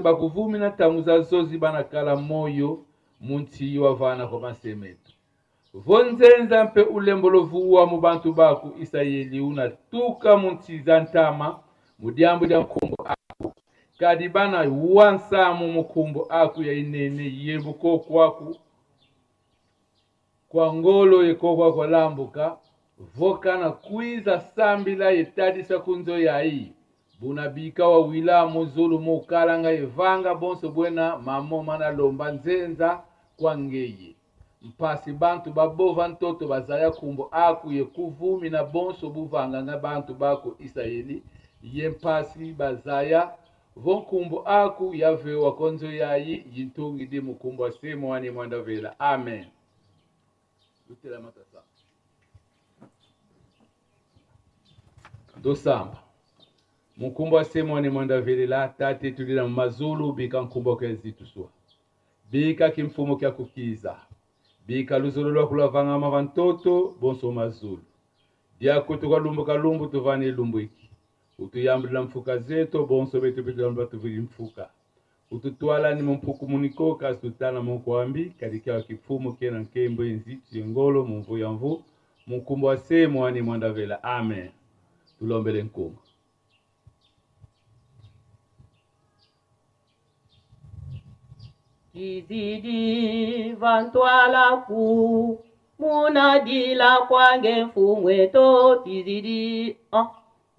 Bakuvumina ntangu za zozi bana kala moyo muntiyi wa vana kwa masemetu. Vonzenza mpe ulembo lovuwa mu bantu baku Isayeli una tuka muntiza ntama mu diambu dia nkumbu aku. Kadi bana wa nsamu mu kumbu aku ya inene yebu kokwaku kwa ngolo ye kokwa kwa lambuka vokana kwiza sambila ye tadisa kunzo yayi buna bika wa wila muzulu mukalanga evanga bonso bwena mamo mana lomba nzenza kwa ngeye mpasi bantu babova ntoto bazaya kumbo aku ye kuvumi na bonso buvanga nga bantu bako Israeli ye mpasi bazaya vonkumbo aku yavewa konzo yayi yintungi di mukumbo asemo wani mwanda vela amen. Lutela matasa dosamba mukumbo asemo wani mwanda velela tate tulila mazulu bika nkumbo kezituswa bika kimfumo kya kukiza bika luzolo lwa kulavanga mavantoto bonso mazulu diakutu kalumbu kalumbu tuvane lumbu iki utuyambula mfuka zeto bonso betu betulamba tuvili mfuka ututwala ni mumpuku muniko kasi tutana munkwambi kadikia wa kifumu kena nkembo enzitu yengolo mumvu ya mvu mukumbo wa semo ani mwandavela amen. Tulombele nkunga Tizidi vantwala ku munadila kwange mfumweto tizidi 1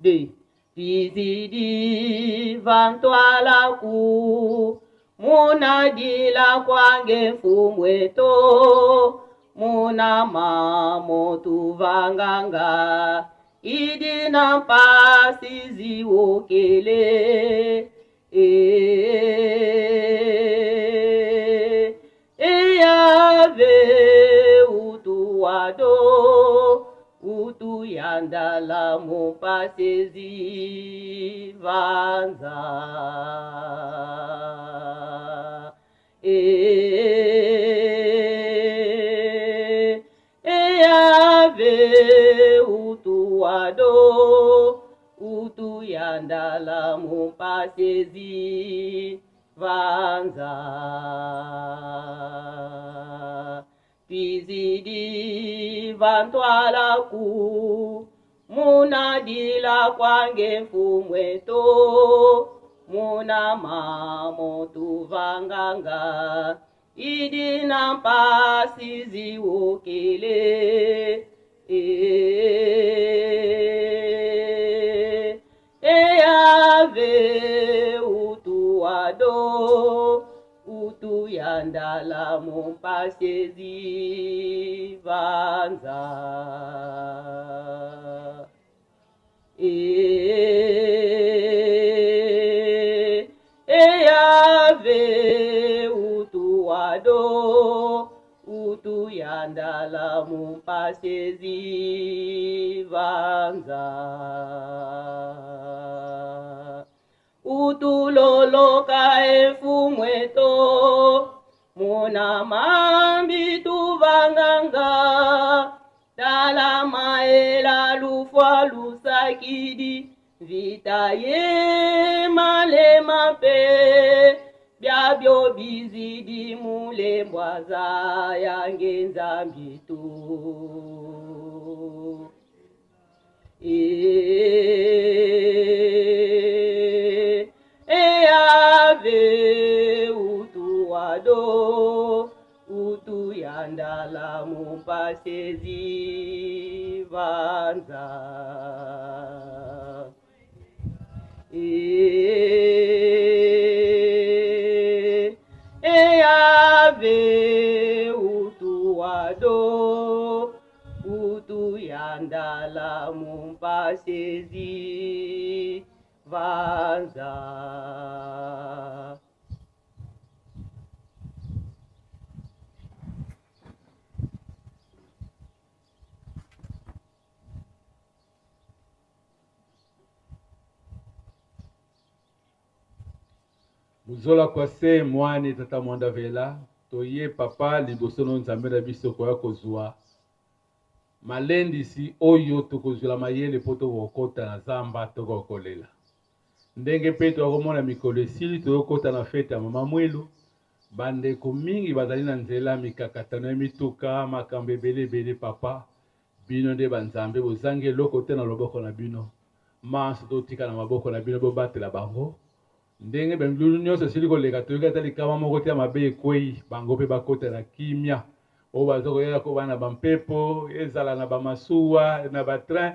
2 tizidi vantwala ku munadila kwange mfumweto muna mamo tuvanganga idina mpasi ziwokele Eyave utuwado utuyandala mupasezi vanza. Eyave utuwado utuyandala mupasezi vanza. Tizidi vantwala ku munadila kwange mfumweto muna mamo tuvanganga idina mpasi ziwokele. Eyave utuwado utuyandala mumpasezi vanza. Eyave utuwado utuyandala mumpasezi vanza. Utuloloka efumweto muna mambi tuvanganga tala maela lufwa lusakidi vita ye malema pe byabyo bizidi mulembwaza yange nzambi tu. Eyave utuwado utuyandala mumpasezi vanza. Eyave utuwado utuyandala mumpasezi vanza. Muzola kwa se mwani tata mwanda vela toye papa liboso no nzambe na biso koya kozwa malendisi oyo tokozwela mayele po tokokota na zamba tokokolela. Ndenge mpe tokomona mikolo esili, tokota na fete ya Mama Mwilu. Bandeko mingi bazali na nzela, mikakatano ya mituka, makambo ebele ebele. Papa, bino nde banzambe, bozangi eloko te na loboko na bino. Manso totika na maboko na bino, bobatela bango. Ndenge bamilulu nyonso esili koleka, toyoki ata likama moko te ya mabe ekwei, bango mpe bakota na kimia. Oyo baza koyaka koba na bampepo, ezala na bamasuwa, na batrain,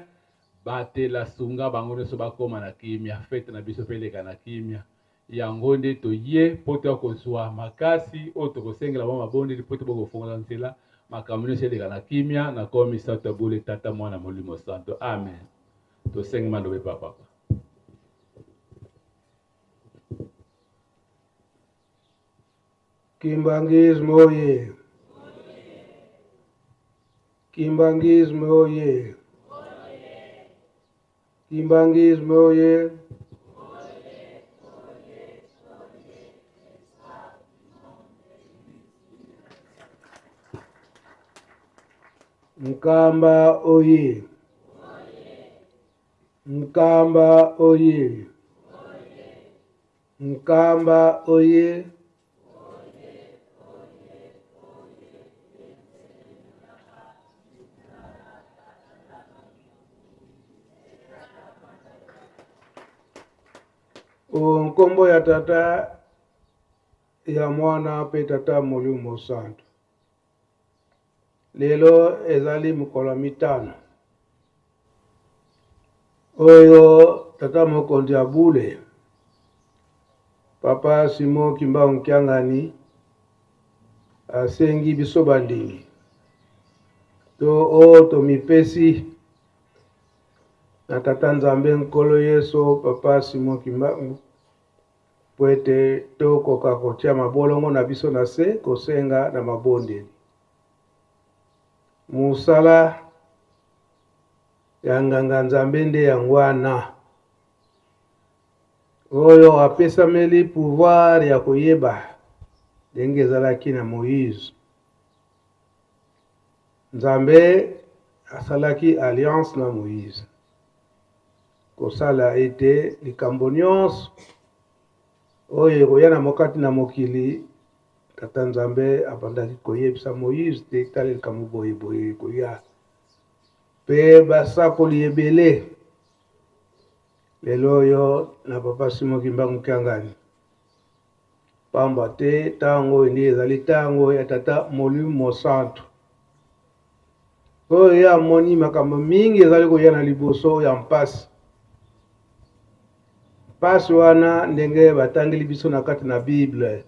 batela, sunga bango nyonso bakóma na kimia. Fete na biso mpe eleka na kimia. Yango nde toye mpo toya kozwa makasi oyo tokosengela mwa mabondeli mpo te bokofongola nzela, makambo nyonso eleka na kimia. Na kombo misato ya bule, Tata, Mwana, Molimo Santo, amen. Tosengi maloba epa papa. Kimbanguisme oye! Kimbanguisme oye! Kimbanguisme oye! Nkamba oye! Nkamba oye! Nkamba oye! O nkombo ya Tata, ya Mwana mpe Tata Molimo Mosantu. Lelo ezali mokolo ya mitano oyo tata mokonzi ya bule Papa Simon Kimbangu Kiangani asengi biso bandimi to oyo tomipesi na Tata Nzambe Nkolo Yesu Papa Simon Kimbangu mpo ete tokoka kotia mabolongo na biso na se kosenga na mabondeli. Mosala ya nganga Nzambe nde yango wana oyo apesameli pouvoir ya koyeba ndenge ezalaki na Moïse. Nzambe asalaki alliance na Moïse kosala ete likambo nyonso oyo ekoya na mokati na mokili, Tata Nzambe abandaki koyebisa Moïse te tala likambo boye boye ekoya. Mpe basakoli ebele lelo oyo na Papa Simon Kimbangu Kiangani, pamba te ntango oyo nde ezali ntango ya Tata Molimo Mosantu oyo ye amoni makambo mingi ezali koya na liboso ya mpasi. Mpasi wana ndenge batangeli biso na kati na Bible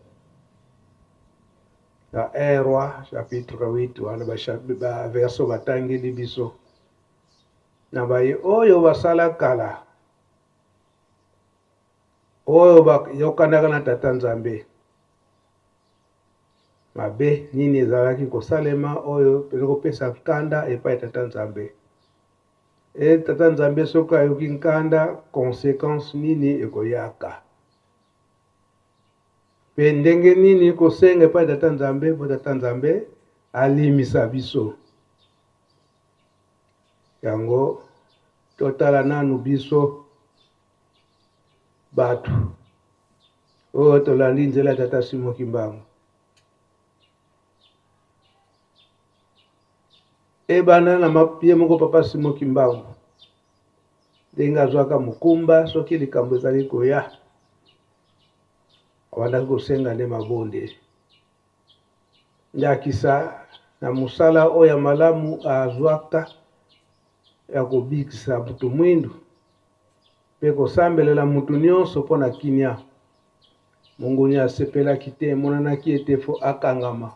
na 1 Roi chapitre 8 wana ba verso batangeli biso na baye oyo basala kala oyo bayokanaka na Tata Nzambe, mabe nini ezalaki kosalema oyo mpenza kopesa nkanda epai ya Tata Nzambe. E Tata Nzambe soki ayoki nkanda, consequence nini ekoyaka? Mpe ndenge nini kosenga epai ya Tata Nzambe mpo Tata Nzambe alimisa biso? Yango totala nanu biso bato oyo tolandi nzela ya Tata Simon Kimbangu. Ebanda na ye moko Papa Simon Kimbangu ndenge azwaka mokumba soki likambo ezali koya, abandaki kosenga nde mabondeli. Ndakisa na mosala oyo ya malamu azwaka ya kobikisa moto mwindu mpe kosambelela moto nyonso mpo na kimia. Monguni asepelaki te, emonanaki ete fo akangama.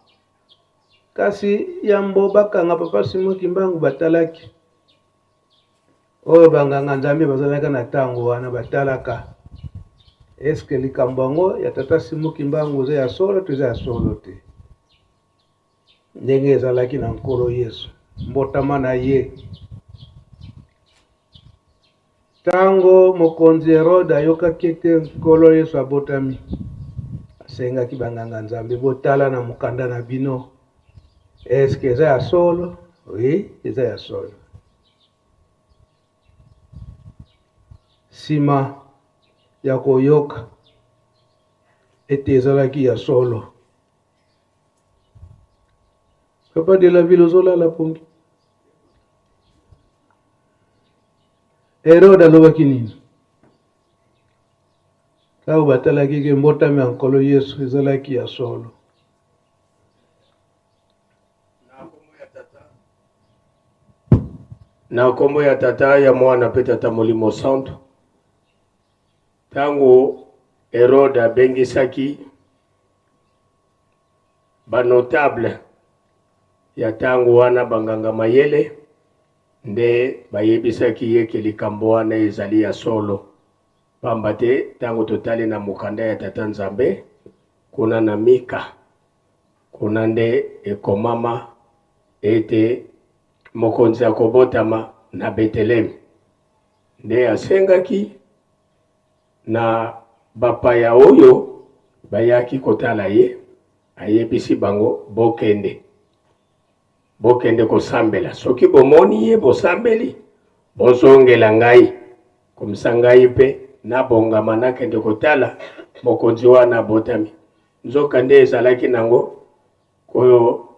Kasi yambo bakanga Papa Simon Kimbangu, batalaki oyo banganga Nzambe bazalaka na ntango wana, batalaka eske likambo yango ya Tata Simon Kimbangu eza ya solo to eza ya solo te, ndenge ezalaki na Nkolo Yesu mbotama na ye. Ntango mokonzi Herode ayokaki ete Nkolo Yesu abotami, asengaki banganga Nzambe, botala na mokanda na bino, eske eza ya solo? Oui, eza ya solo. Sima ya koyoka ete ezalaki ya solo. Papa de la ville ozolala pongi. Herode alobaki nini? Ntango batalaki ke mbotami ya Nkolo Yesu ezalaki ya solo. Na nkombo ya Tata, ya Mwana mpe Tata Molimo Santu. Ntango Herode abengisaki banotable ya ntango wana, banganga mayele, nde bayebisaki ye ke likambo wana ezali ya solo. Pamba te ntango totali na mokanda ya Tata Nzambe kuna na Mika, kuna nde ekomama ete mokonzi akobotama na Beteleme. Nde asengaki na bapaya oyo bayaki kotala ye, ayebisi bango, bokende, bokende kosambela. Soki bomoni ye bosambeli, bozongela ngai, komisa ngai mpe nabongama nakende kotala mokonzi wana abotami. Nzoka nde ezalaki nango koyo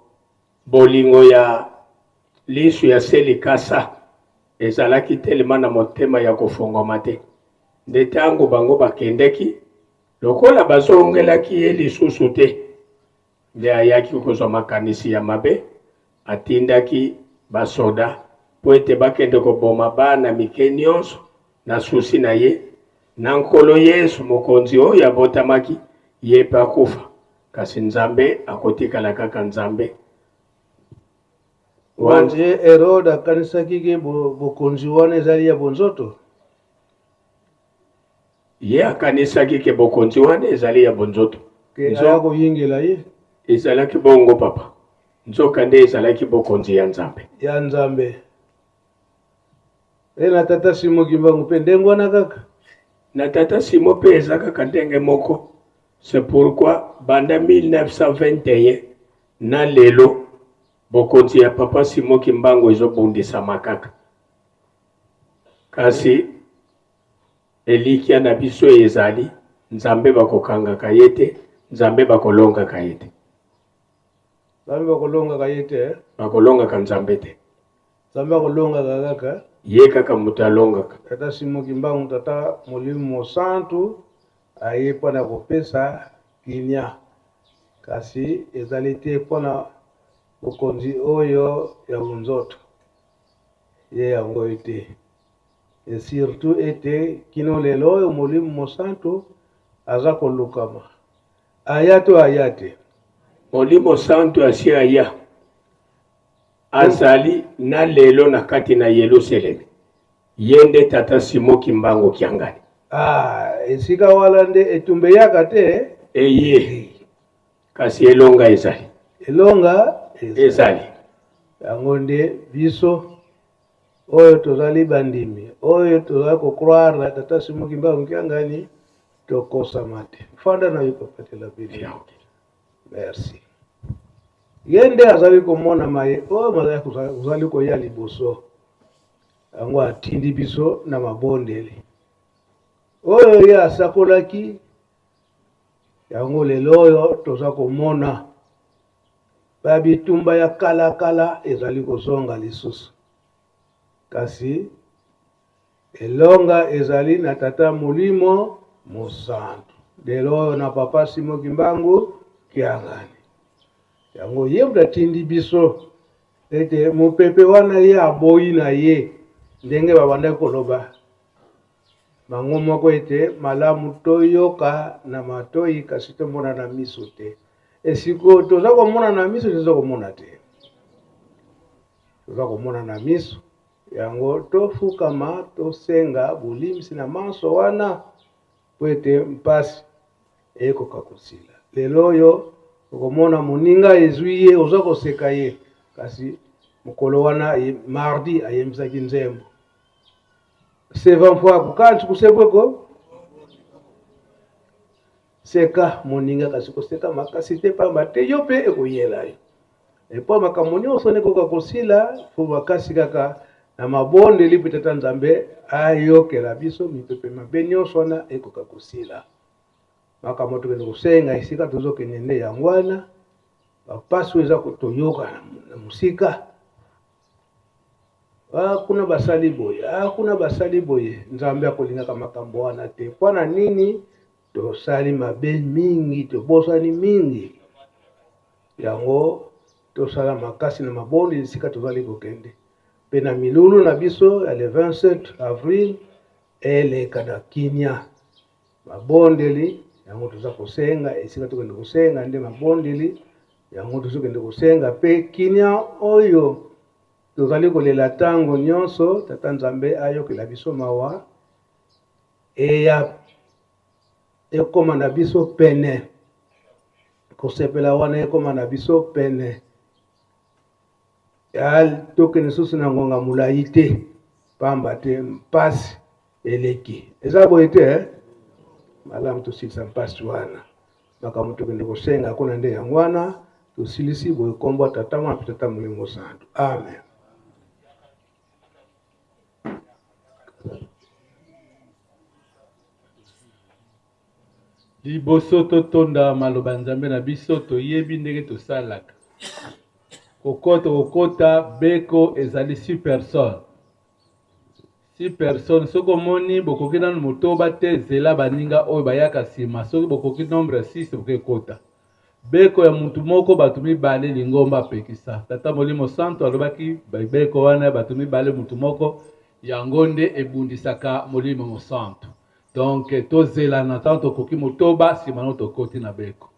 bolingo ya lisu ya se likasa ezalaki telema na motema ya kofongwama te. Nde ntango bango bakendeki, lokola bazongelaki ye lisusu te, nde ayaki kozwa makanisi ya mabe, atindaki basoda mpo ete bakende koboma bana mike nyonso na susi na ye na Nkolo Yesu Mokonzi oyo abotamaki, ye mpe akufa. Kasi Nzambe akotikala kaka Nzambe. Wana ye Herode akanisaki ke bokonzi wana ezali ya bonzoto. Ye akanisaki ke bokonzi wana ezali ya bonzoto. Ke aya koyingela ye. Ezalaki bongo papa. Nzoka nde ezalaki bokonzi ya Nzambe. Ya Nzambe. E na tata Simo Kimbangu mpe ndenge wana kaka. Na tata Simo mpe eza kaka ndenge moko. C'est pourquoi banda 1921 na lelo bokonzi ya papa Simo Kimbangu ezobundisama kaka. Kasi elikya na biso ezali Nzambe bakokangaka ye te, Nzambe bakolongaka ye te. Nzambe bakolongaka ye te. Eh? Bakolongaka Nzambe te. Nzambe akolongaka kaka. Ye kaka moto alongaka. Tata Simo Kimbangu, Tata Molimo Mosantu aye mpo na kopesa kimia, kasi ezali te mpo na bokonzi oyo ya bonzoto. Ye yango oyo te. Et surtout ete kino lelo oyo Molimo Mosantu aza kolukama. Aya to aya te? Molimo Santu asi aya. Azali na lelo na kati na Yelusalemi. Ye nde Tata Simo Kimbangu Kiangani. Ah, esika wana nde etumba eyaka te? Eye. Kasi elonga ezali. Elonga ezali. Ezali. Yango nde biso oyo tozali bandimi, oyo tozali ko croire na Tata Simo Kimbangu Kiangani, tokosama te. Fanda na yo papa de la Bible. Merci. Ye nde azali komona maye oyo mazali kozali koya liboso. Yango atindi biso na mabondeli. Oyo ye asakolaki, yango lelo oyo toza komona. Ba bitumba ya kala kala ezali kozonga lisusu. Kasi elonga ezali na Tata Molimo Mosantu. Lelo oyo na Papa Simo Kimbangu Kiangani. Yango ye moto atindi biso ete mopepe wana ye aboyi na ye ndenge babandaki koloba bango moko ete malamu toyoka na matoi kasi tomona na miso te. Esiko toza komona na miso, toza komona te, toza komona na miso. Yango tofukama tosenga bolimbisi na manso wana mpo ete mpasi ekoka kosila. Lelo oyo okomona moninga ezwi ye, oza koseka ye, kasi mokolo wana mardi ayembisaki nzembo seva mfwaku kanti kusebweko seka moninga, kasi koseka makasi te, pamba te yo mpe ekoyela yo. Epo makambo nyonso nekoka kosila fo makasi kaka. Na mabondeli mpe Tata Nzambe ayokela biso mipepe mabe nyonso wana ekoka kosila. Makambo tokende kosenga esika tozokende nde yango wana, bapasi oyo eza toyoka na mosika. Ah, kuna basali boye, ah, kuna basali boye. Nzambe akolingaka makambo wana te. Mpo na nini? Tosali mabe mingi, tobosani mingi. Yango tosala makasi na mabondeli esika tozali kokende mpe na milulu na biso ya le 27 avril eleka na kimia. Mabondeli yango toza kosenga esika tokende kosenga nde mabondeli yango tozokende kosenga mpe kimia oyo tozali kolela ntango nyonso. Tata Nzambe ayokela biso mawa, eya ekoma na biso pene, kosepela wana ekoma na biso pene. Tokende lisusu na ngonga molai te, pamba te mpasi eleki. Eza boye te eh? Malamu tosilisa mpasi wana. Makambo tokende kosenga kuna nde yango wana. Tosilisi boye kombo ya Tata, Mwana mpe Tata Molimo Santu. Amen. Liboso totonda maloba ya Nzambe na biso, toyebi ndenge tosalaka. Kokota kokota beko ezali six personnes. Six personnes, soki omoni bokoki nanu motoba te, zela baninga oyo bayaka nsima. Soki bokoki nombre ya 6 bokoki kota. Beko ya mutu moko bato mibale lingomba apekisa. Tata Molimo Santu alobaki beko wana ya bato mibale mutu moko yango nde ebundisaka Molimo Mosantu. Donc tozelana ntango tokoki motoba, nsima no tokoti na beko.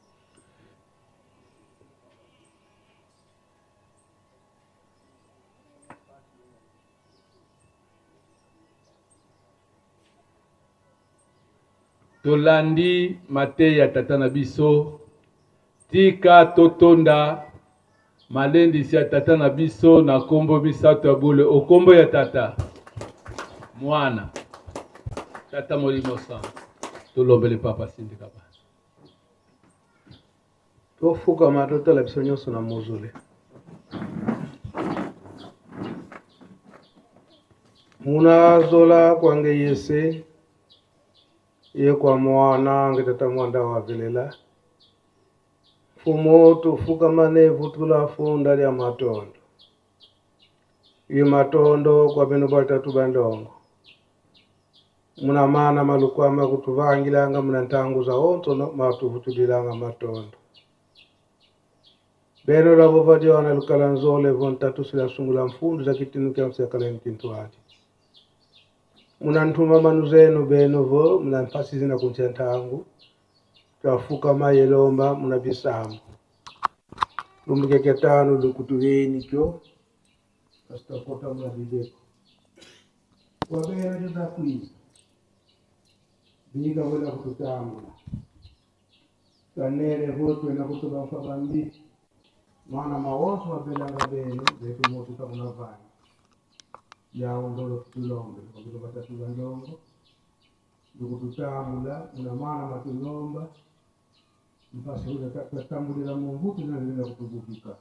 Tolandi mateya ya tata na biso, tika totonda malendisi ya tata na biso na kombo misato ya bule, okombo ya tata, mwana, tata Molimo Santu. Tolombele Papa Sindika bana. Tofukama totala biso nyonso na mozole. Muna zola kwange yese ye kwa mwana nge tata mwanda wa velela mfumo tofukama ne vutula funda lya matondo ye matondo kwa beno batatu bandongo muna mana malukwama kutuvangilanga muna ntangu za onso no matuvutulilanga matondo beno labo vadia wana lukala nzole vontatu sila sungula mfundu za kitinu kya msiakala mkintu ati muna ntuma manu zenu beno vo muna mpasi zina kuntia ntangu twafuka mayelomba muna bisambu lumbuke tano lukutuveni kyo pasitokota muna bibeko wabera tuzakwiza biga wela kututambula twanere votwe na kutuba mfa bambi mwana mawoso wabelanga beno betu motu takuna vani yawo ndolo kutulombe kwakuto batatu bandongo ndikututambula muna mwana matulomba mpasi ule tatambulira mu mvuto zinazilenda kutubukika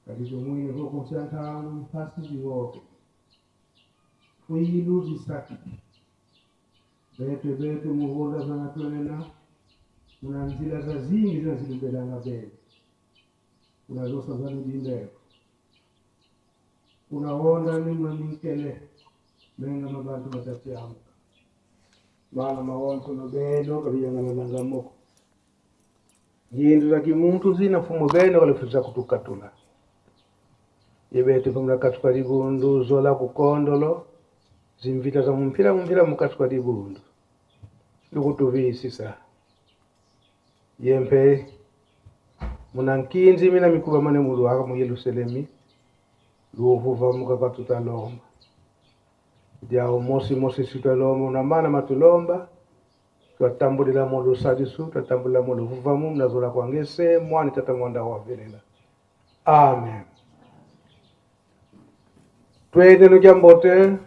kalito mwine vokonsa ntangu mpasi ziwoke kwilu zisakiti betu betu muhunda zanatwenena kuna nzila za zingi zinazilubelanga bene kuna zosa zanudindeko kuna honda nimwe minkele menga mabantu batatiamuka bana mawonso no beno kabiyangana moko yindu za kimuntu zina fumo beno kalifuza kutukatula yebetu fumula katuka libundu zola kukondolo zimvita za mumpira mumpira mukatuka libundu likutuvisisa yempe munankinzi mina mikuba mane muluaka mu Yerusalemi luvuva mukakatutalomba diawo mosi mosi sitalomba unamana matulomba twatambulila mu lusalisu twatambulila mu luvuvamu mnazola kwangese mwani tata mwanda wa velela. Amen. Twende nojambote